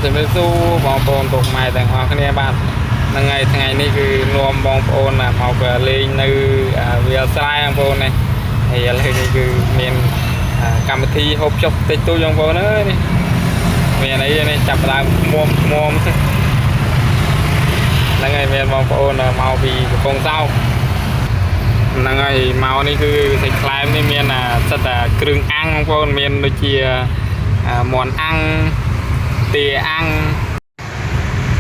ជំរាបសួរបងប្អូនពុកម៉ែទាំងអស់គ្នាបាទហ្នឹងហើយថ្ងៃនេះគឺនាំបងប្អូនមកលេងនៅវាលស្រែបងប្អូននេះហើយឥឡូវនេះគឺមានកម្មវិធីហូបចុកតិចតួចបងប្អូនអើយនេះមានអីនេះចាប់ដើមមុំមុំហ្នឹងហើយមានបងប្អូនមកពីកំពង់សោមហ្នឹងហើយមកនេះគឺសាច់ខ្លែមនេះមានសិតតែគ្រឿងអាំងបងប្អូនមានដូចជាមាន់អាំងទាអាំង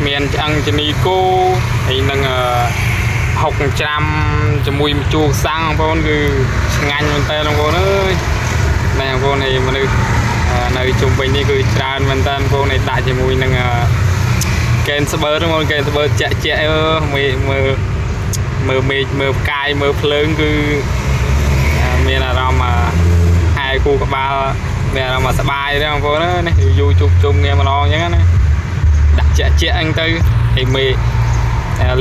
មានឆ្អឹងជំនីគោហើយនឹងហុកច្រាំជាមួយម្ជូរសាំងបងប្អូនគឺឆ្ងាញ់មែនតើបងប្អូនអើយនេះបងប្អូននេះមនុស្សនៅជុំវិញនេះគឺច្រើនមែនតើបងប្អូននេះដាក់ជាមួយនឹងកែនស្បឺបងប្អូនកែនស្បឺចាក់ចាក់អើមើលមើលមើលមេឃមើលផ្កាយមើលភ្លើងគឺមានអារម្មណ៍ហែគូក្បាលមានអារម្មណ៍សប្បាយទេបងប្អូននេះយូរជួបជុំគ្នាម្ដងអញ្ចឹងណាដាក់ចាក់ចាក់អញ្ចឹងទៅហើយមេឃ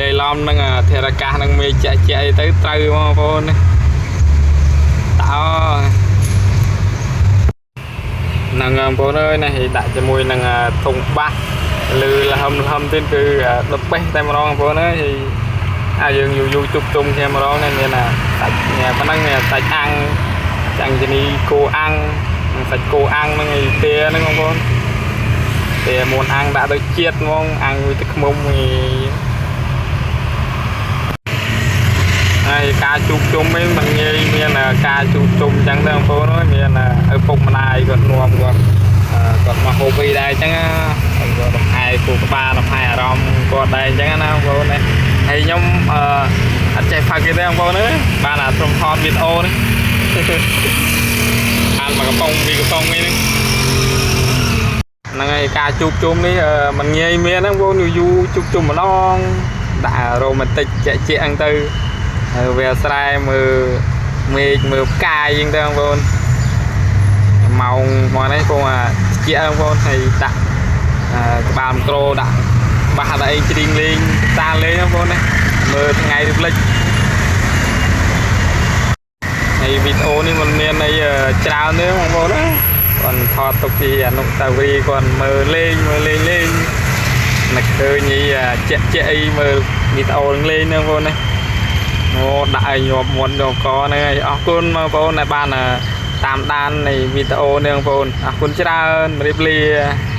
លេឡំនឹងធរកាសនឹងមេឃចាក់ចាក់អីទៅត្រូវបងប្អូននេះតោហ្នឹងបងប្អូនអើយនេះដាក់ជាមួយនឹងធុងបាសលឺលហឹមលហឹមទៀតគឺដបេះតែម្ដងបងប្អូនអើយហើយអាយើងយូរយូរជួបជុំគ្នាម្ដងនេះមានសាច់ប៉ុណ្ណឹងមានសាច់អាំងចាំងជនីគោអាំងសាច់គោអាំងហ្នឹងឯទាហ្នឹងបងប្អូនទាមួនអាំងដាក់ទៅជាតិហ្មងអាំងវាទៅខ្មុំឯហើយការជួបជុំឯងមិនងាយមានការជួបជុំអញ្ចឹងទេបងប្អូនអើយមានឪពុកម្ដាយគាត់នាំគាត់គាត់មកហូបអីដែរអញ្ចឹងហើយគាត់លំហែគូក្បាលលំហែអារម្មណ៍គាត់ដែរអញ្ចឹងណាបងប្អូនណាហើយខ្ញុំអឺអត់ចេះផឹកទេបងប្អូនអើយបានអាត្រឹមថតវីដេអូនេះ បានមកកំប៉ុងពីកំប៉ុងនេះហ្នឹងហើយការជួបជុំនេះមិនងាយមានហ្នឹងបងយូរជួបជុំម្ដងដាក់រ៉ូមែនទិកជាក់ជាក់ហ្នឹងទៅហើយវាស្រែមើលមេឃមើលផ្កាយហ្នឹងទៅបងប្អូនម៉ោងមកនេះពងអាជាក់បងប្អូនហើយដាក់ក្បាលមីក្រូដាក់បាសដាក់អីច្រៀងលេងតាលេងបងប្អូនណាមើលថ្ងៃរំលេចហើយវីដេអូនេះมันមានអីច្រើនទេបងប្អូនណាគាត់ថតទុកពីអនុស្សាវរីយ៍គាត់មើលលេងមើលលេងលេងនឹកឃើញអីជាក់ជាក់អីមើលវីដេអូនឹងលេងហ្នឹងបងប្អូនណាអូដាក់ឲ្យញាប់មាត់យកកហ្នឹងហើយអរគុណបងប្អូនដែលបានតាមដាននៃវីដេអូនេះបងប្អូនអរគុណច្រើនជម្រាបលា។